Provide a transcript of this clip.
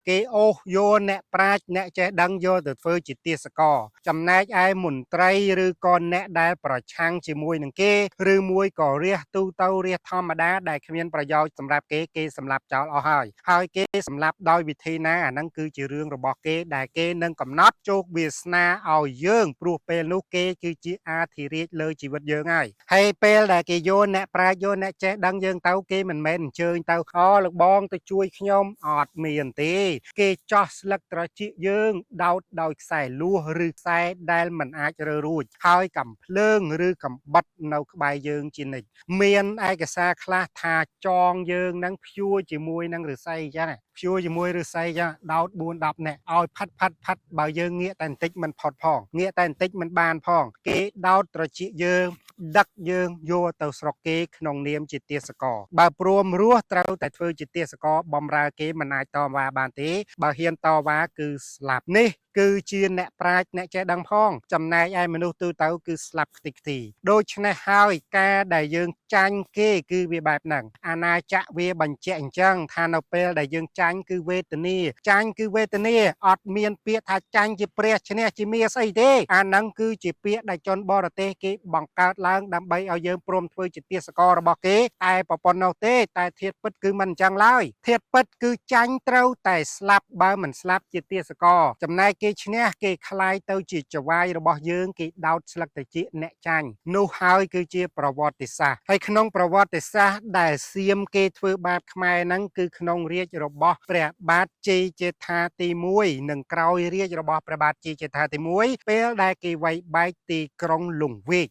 គេអូសយកអ្នកប្រាជ្ញអ្នកចេះដឹងយកទៅធ្វើជាទាសករចំណែកឯមន្ត្រីឬក៏អ្នកដែលប្រឆាំងជាមួយនឹងគេឬមួយក៏រាសទូទៅរាសធម្មតាដែលគ្មានប្រយោជន៍សម្រាប់គេគេសម្លាប់ចោលអស់ហើយហើយគេសម្លាប់ដោយវិធីណាអាហ្នឹងគឺជារឿងរបស់គេដែលគេនឹងកំណត់ជោគវាសនាឲ្យយើងព្រោះពេលនោះគេគឺជាអាធិរាជលើជីវិតយើងហើយហើយពេលដែលគេយកអ្នកប្រាជ្ញយកអ្នកចេះដឹងយើងទៅគេមិនមែនអញ្ជើញទៅអូលោកបងទៅជួយខ្ញុំអត់មានទេគេចោះស្លឹកត្រចៀកយើងដោតដោយខ្សែលួសឬខ្សែដែលមិនអាចរើរួចហើយកំភ្លើងឬកំបិតនៅក្បែរយើងជានិច្ចមានឯកសារខ្លះថាចងយើងនឹងព្យួរជាមួយនឹងឫស្សីអញ្ចឹងព្យួរជាមួយឫស្សីអញ្ចឹងដោត4 10នាក់ឲ្យផាត់ផាត់ផាត់បើយើងងាកតែបន្តិចមិនផុតផងងាកតែបន្តិចមិនបានផងគេដោតត្រចៀកយើងដឹកយើងយកទៅស្រុកគេក្នុងនាមជាទាសករបើព្រមរស់ត្រូវតែធ្វើជាទាសករបំរើគេមិនអាចតវ៉ាបានទេបើហ៊ានតវ៉ាគឺស្លាប់នេះគឺជាអ្នកប្រាជ្ញអ្នកចេះដឹងផងចំណែកឯមនុស្សទូទៅគឺស្លាប់ខ្ទេចខ្ទីដូច្នេះហើយការដែលយើងចាញ់គេគឺវាបែបហ្នឹងអាណាចក្រវាបញ្ជាក់អញ្ចឹងថានៅពេលដែលយើងចាញ់គឺវេទនាចាញ់គឺវេទនាអត់មានពាក្យថាចាញ់ជាព្រះឈ្នះជាមាស្អីទេអាហ្នឹងគឺជាពាក្យដែលជនបរទេសគេបង្កើតឡើងដើម្បីឲ្យយើងព្រមធ្វើជាទាសកររបស់គេតែប៉ុណ្ណោះទេតែធាតុពិតគឺមិនអញ្ចឹងឡើយធាតុពិតគឺចាញ់ត្រូវតែស្លាប់បើមិនស្លាប់ជាទាសករចំណែកគេឈ្នះគេក្លាយទៅជាចៅហ្វាយរបស់យើងគេដោតស្លឹកត្រចៀកអ្នកចាញ់នោះហើយគឺជាប្រវត្តិសាស្ត្រហើយក្នុងប្រវត្តិសាស្ត្រដែលសៀមគេធ្វើបាបខ្មែរហ្នឹងគឺក្នុងរាជ្យរបស់ព្រះបាទជ័យជេដ្ឋាទី1និងក្រោយរាជ្យរបស់ព្រះបាទជ័យជេដ្ឋាទី1ពេលដែលគេវាយបែកទីក្រុងលង្វែក។